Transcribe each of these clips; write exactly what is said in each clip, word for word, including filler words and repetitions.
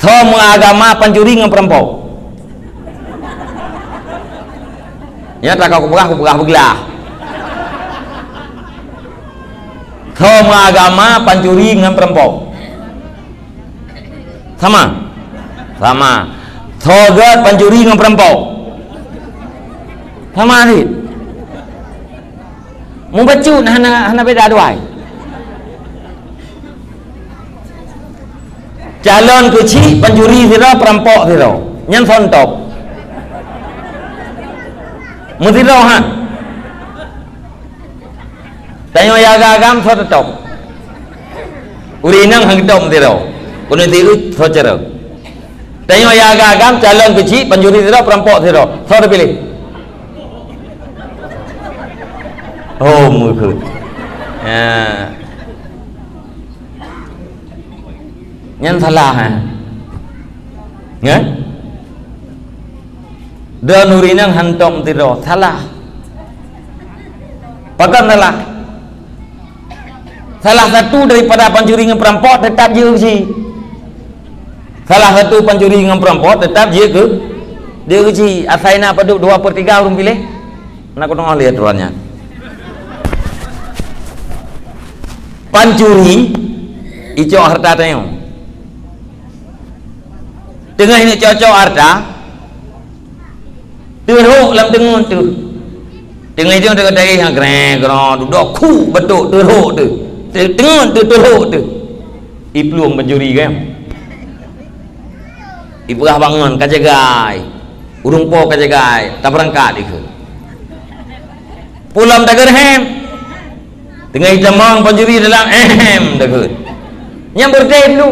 Tho meuagama pancuri ngon peurampok. Nyan takah kupeugah, kupeugah beuglah. Tho meuagama pancuri ngon peurampok. Sama? Sama. Tho gét pancuri ngon peurampok. Sama cit. Mubacut hana, hana beda dua. Calon keuchik pancuri sidroe, peurampok sidroe. Nyan soe top. Meusidroe ha. Tanyoe agam-agam soe top. Ureueng inong han top sidroe. Keuneuk tiep soe cara. Tanyoe agam-agam calon keuchik pancuri sidroe, peurampok sidroe. Soe piléh? Oh, meukeue. Ha. Nyan salah, ha. Nyan? Droeneuh ureueng inong han top sidroe, salah. Pakon salah? Salah satu daripada pancuri ngon peurampok teutap jeuet keuchik. Salah satu pancuri ngon peurampok teutap jeuet keu, jeuet keuchik. Asai na padub dua per tiga ureueng piléh. Na keunoe lé aturan nyan. Pancuri icok hareuta tanyoe. Teungoh neuk cok-cok hareuta, teurhok lam teungeut teuh. Teungoh itu teungoh taéh nyang greng grong, dudoe khu beutôi teurhok teuh. Te-, teungeut teuh teurhok teuh. Iplueng pancuri kan. Ipeugah bangon ka jagai. Ureueng po ka jagai, tabeurangkat dikeue. Pulang tageurhem. Teungoh itamong pancuri dalam ehem dikeue. Nyang beureuté dulu.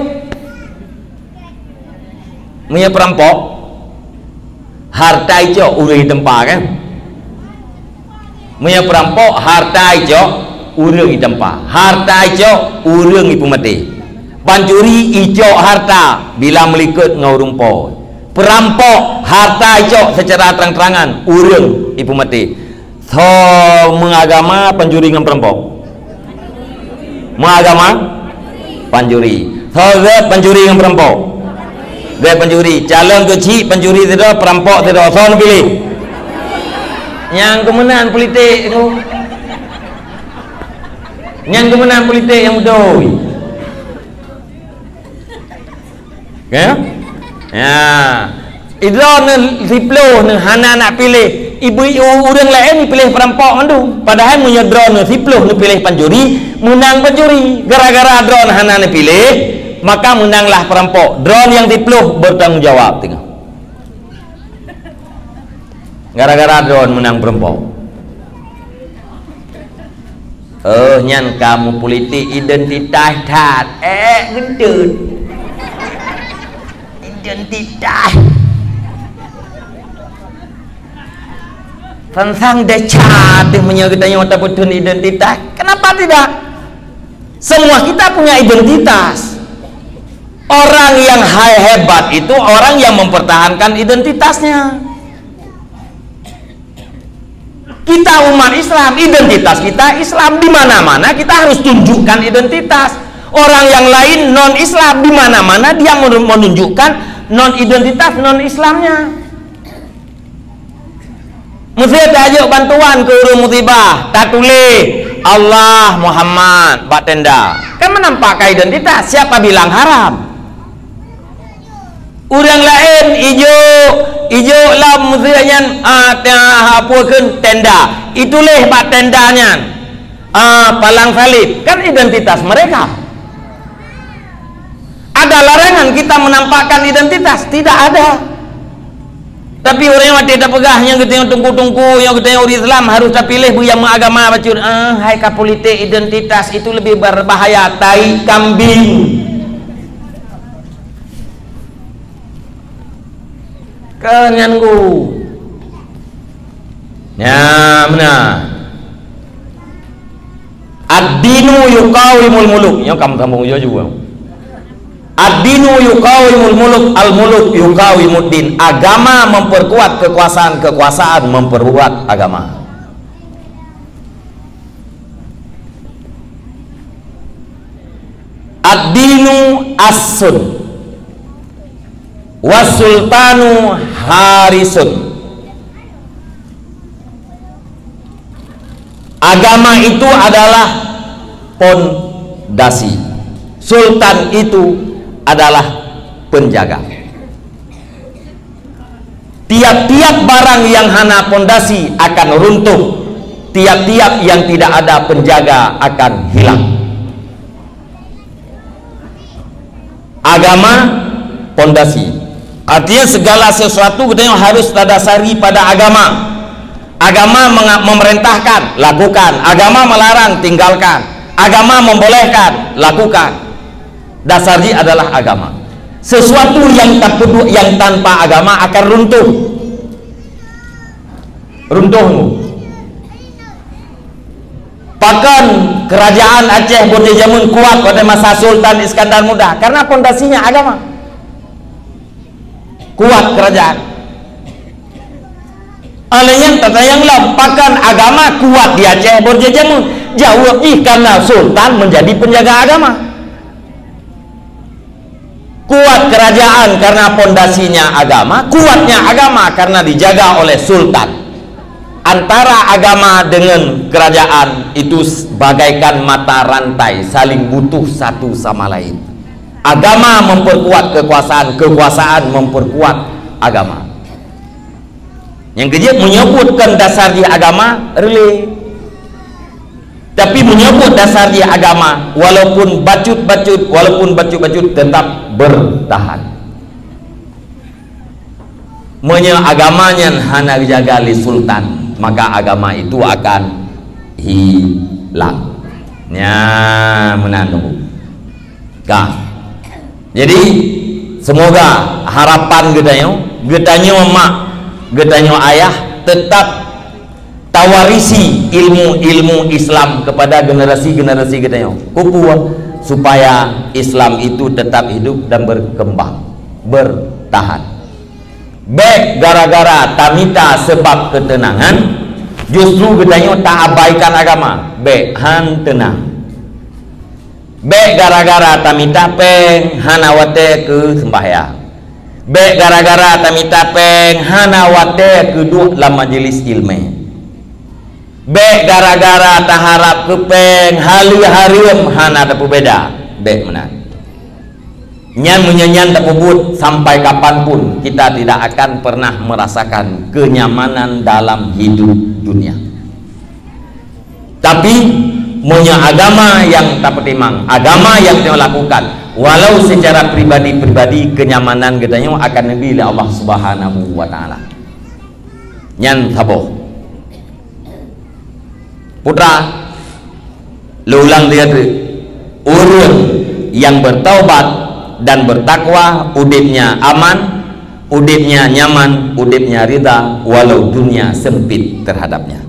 Meunyoe peurampok, hareuta icok ureueng itampa kan? Meunyoe peurampok, hareuta icok ureueng itampa, hareuta icok ureueng ipeumaté. Pancuri icok hareuta bila meulikot ngon ureueng po. Peurampok, hareuta icok seucara trang-trangan ureueng ipeumaté. Soe meuagama pancuri ngon peurampok? Meuagama? Pancuri. Soe gét pancuri ngon peurampok? Gét pancuri. Calon keuchik pancuri sidroe, peurampok sidroe. Soe neupiléh? Nyang keumeunan politik tu. Nyang keumeunan politik nyang beutôi. Kan? Ya. Idroeneuh siploh neuh hana nak piléh, ibu u-, ureueng laén ipiléh peurampok mandum. Padahai meunyoe droeneuh siploh neupiléh pancuri, meunang pancuri. Gara-gara droeneuh hana neupiléh, maka meunanglah peurampok. Droeneuh nyang siploh beutanggung jawab teungoh. Gara-gara droeneuh meunang peurampok. Oh, nyan kamoe politik identitas that. Eh, gendut. Identitas. Sang-sang desya teuh meunyoe geutanyoe tapeutheun identitas. Kenapa tidak? Semua kita punya identitas. Orang yang hai hebat itu orang yang mempertahankan identitasnya. Kita umat Islam, identitas kita Islam. Di mana-mana kita harus tunjukkan identitas. Orang yang lain non-Islam, di mana-mana dia menunjukkan non-identitas, non-Islamnya. Meusé tajok bantuan keu ureueng musibah, tatuléh Allah Muhammad bak tenda. Kan menampakkan identitas, siapa bilang haram? Ureueng laén ijok, ijok lam meusé nyan, ah, ta-, apa kheun tenda. Ituléh bak tenda nyan, ah, palang salib. Kan identitas mereka. Ada larangan kita menampakkan identitas? Tidak ada. Tapi ureueng watèe tapeugah nyang geutanyoe teungku-teungku, nyang geutanyoe ureueng Islam harus tapiléh beu nyang meuagama bacut. Ah, hai ka politik identitas itu lebih berbahaya, tai kambing. Kan nyan gu. Nya, meunan. Ad-dinu yuqawimul muluk. Nyoe kamoe sambung jujur. Ad-dinu yuqawimul muluk, al-muluk yuqawimud din. Agama memperkuat kekuasaan, kekuasaan memperkuat agama. Ad-dinu as-sun. "Was sultanu harisun." Agama itu adalah pondasi. Sultan itu adalah penjaga. Tiap-tiap barang yang hana pondasi akan runtuh. Tiap-tiap yang tidak ada penjaga akan hilang. Agama pondasi. Artinya segala sesuatu kita yang harus tadasari pada agama. Agama menga-, memerintahkan, lakukan. Agama melarang, tinggalkan. Agama membolehkan, lakukan. Dasar jih adalah agama. Sesuatu yang tak perlu, yang tanpa agama akan runtuh. Runtuh. Pakon kerajaan Aceh Borjih jameun kuat pada masa Sultan Iskandar Muda? Karena pondasinya agama. Kuat kerajaan. Oleh nyan tatanyong lom, pakon agama kuat di Aceh Borjih jameun? Jaweueb jih, karena sultan menjadi penjaga agama. Kuat kerajaan karena pondasinya agama, kuatnya agama karena dijaga oleh sultan. Antara agama dengan kerajaan itu s-, bagaikan mata rantai, saling butuh satu sama lain. Agama memperkuat kekuasaan, kekuasaan memperkuat agama. Nyang keujeuet, meunyoe buet kon dasar jih agama, rele. Tapi meunyoe buet dasar jih agama, walaupun bacut-bacut, walaupun bacut-bacut, tetap bertahan. Meunyoe agama nyan hana geujaga lé sultan, maka agama itu akan hilang. Nyan meunan tu. Ka. Jadi, semoga harapan geutanyoe, geutanyoe mak, geutanyoe ayah tetap tawarisi ilmu-ilmu Islam kepada generasi-generasi geutanyoe. Keupeue? Supaya Islam itu tetap hidup dan berkembang, bertahan. Bék gara-gara tamita sebab keuteunangan, justru geutanyoe taabaikan agama. Bék, han teunang. Bék gara-gara tamita péng hana watée keu seumbahyang. Bék gara-gara tamita péng hana watée keu duek lam majeulis ileumé. Bék gara-gara taharab keu péng haleue hareuem hana tapeubeda. Bék meunan. Nyan meunyoe nyan tapeubuet, sampai kapan pun kita tidak akan pernah merasakan kenyamanan dalam hidup dunia. Tapi, meunyoe agama nyang tapeutimang, agama nyang tanyoe lakukan, walau secara pribadi-pribadi, kenyamanan geutanyoe akan neubi lé Allah Subhanahu wa Taala. Nyan saboh. Putra, lôn ulang tiga kali. Ureuëng nyang bertaubat dan bertakwa, udebnya aman, udebnya nyaman, udebnya ridha, walau dunia sempit terhadapnya.